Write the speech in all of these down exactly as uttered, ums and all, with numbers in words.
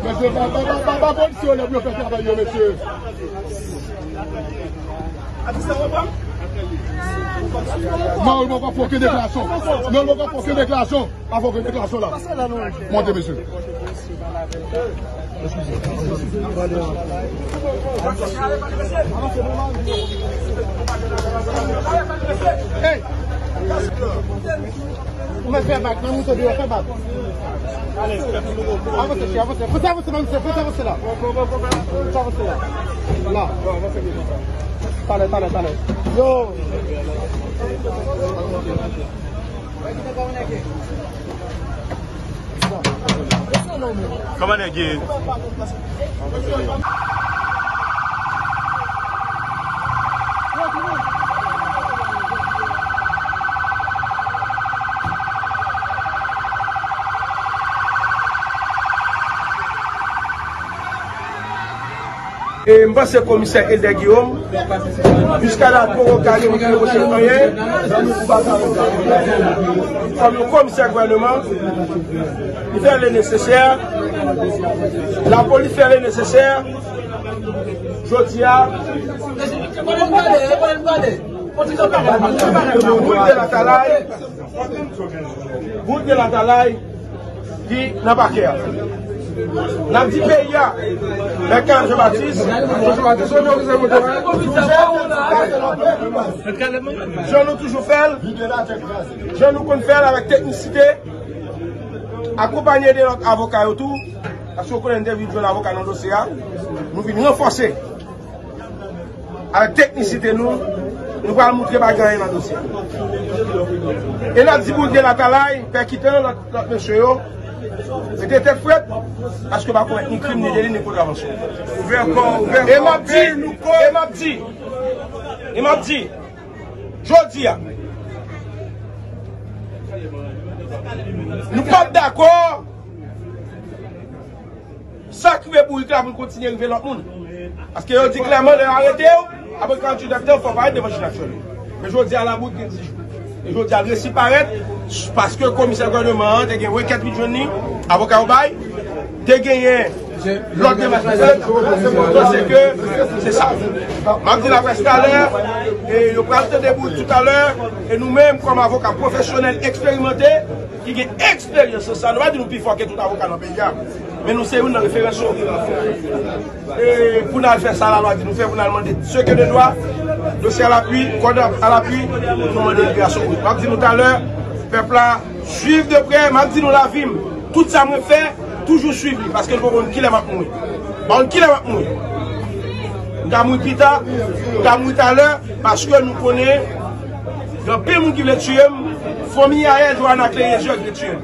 Mesye, ba, ba, ba, ba, ba polisye yo lè pou yo fè travay yo, mesye. Non, nou poko fè okenn deklarasyon. Non, nou poko fè okenn deklarasyon. Pa fè okenn deklarasyon la. Monte, mesye. Hey! Ou mèt fè bak, nan moute deyò, fè bak. Avanse, chè, avanse. Fòse avanse, nan moute, fòse avanse la. Fòse avanse la. La. Talè, talè, talè. Yo! Kòman nèg ye? E m panse komisè Elder Guillaume, jiska la poko ka gen moun ki reproche l anyen. Kòm yon komisè gouvènman, li fè le nesesè, lapolis fè le nesesè. Jodi a, bout de latalay, bout de latalay, ki nan pakè a. N ap di peyi a, Mèt Carl Jean Baptiste, jan nou toujou fè l, jan nou konn fè l avèk teknisite, akonpanye de lòt avoka yo tou, paske w konnen n te vin jwenn avoka nan dosye a, nou vin ranfòse. Avèk teknisite nou, nou pral moutre pa gen anyen nan dosye a. E n ap di bout de latalay, pè Kitan, lòt, lòt mesye yo, mete tèt frèt, paske pa komèt ni krim, ni deli, ni kontravansyon. E m ap di, e m ap di, e m ap di, jodi a, nou p ap dakò sa k rive bourik la pou l kontinye rive lòt moun. Paske yo di klèman, lè yo arete w, apre karanntuit èdtan, fò w parèt devan jij natirèl yo. Men jodi a, labourik gen dis jou. E jodi a, l resi parèt, paske komisè gouvènman an te gen rekèt li jwenn li, avoka yo bay, te genyen lòt demach li fèt, paske se sa. M ap di laprès talè, e yo pral tande bourik toutalè, e nou menm, kòm avoka pwofesyonèl eksperimante, ki gen eksperyans nan sa, nou pa di nou pi fò ke tout avoka nan peyi a, men nou se youn nan referans yo. E pou n al fè sa lalwa di nou fè, pou n al mande ce que de droit, dosye à l'appui, kòd à l'appui, nou mande liberasyon Bourik. M ap di nou talè, pèp la, swiv de prè, m ap di nou lavi m, tout sa mwen fè, toujou swiv li, paske nou pa konn kilè m ap mouri. Pa konn kilè m ap mouri. M ka mouri pita, m ka mouri talè, paske nou konnen gen anpil moun ki vle tiye m, fanmi Yaël Johanna Clérizier ki vle tiye m.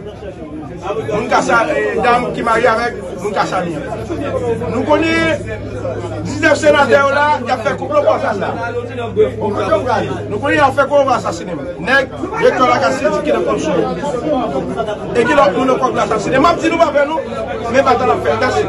Moun Kasa, eh, dam ki marye avèk moun Kasami an. Nou konnen diznèf senatè yo la, y ap fè konplo pou asasina. Nou konnen y ap fè konplo pou asasine m. Nèg, direktè lakay sendika nan kòmsyon. E gen lòt moun ankò ki asasine. M ap di nou pa pè non, men batay ap fèt. That's it.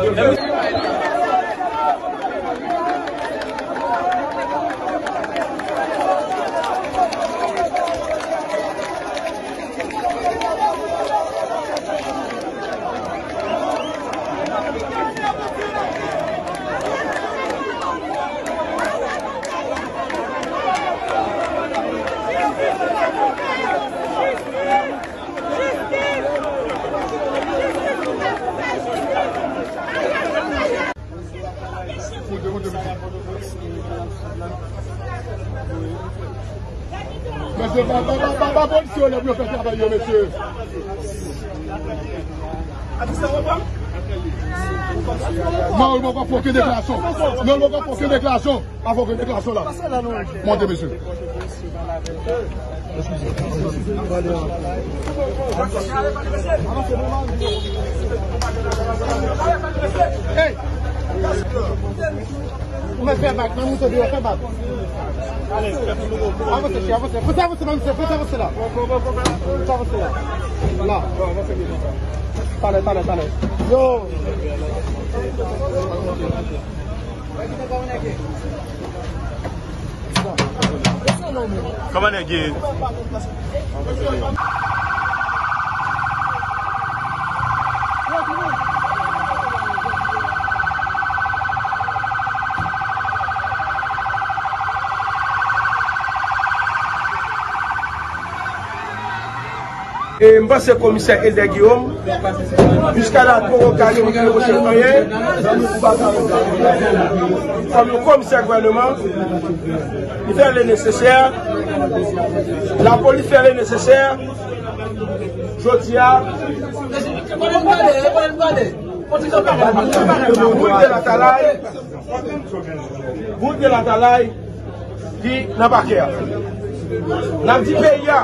Mesye, ba, ba, ba, ba, ba polisye yo lè pou yo fè travay yo, mesye. Non, nou poko fè okenn deklarasyon. Non, nou poko fè okenn deklarasyon. Pa fè okenn deklarasyon la. Monte, mesye. Hey! Ou mèt fè bak, nan moute deyò, fè bak. Avanse, chè, avanse. Fòse avanse, nan moute, fòse avanse la. Fòse avanse la. La. Talè, talè, talè. Yo! Kòman nèg ye? E m panse komisè Elder Guillaume, jiska la, poko ka reproche anyen. Kòm yon komisè gouvènman, li fè le nesesè, lapolis fè le nesesè. Jodi a, Wood de Latalay, Wood de Latalay, ki nan pakè a. N ap di peyi a,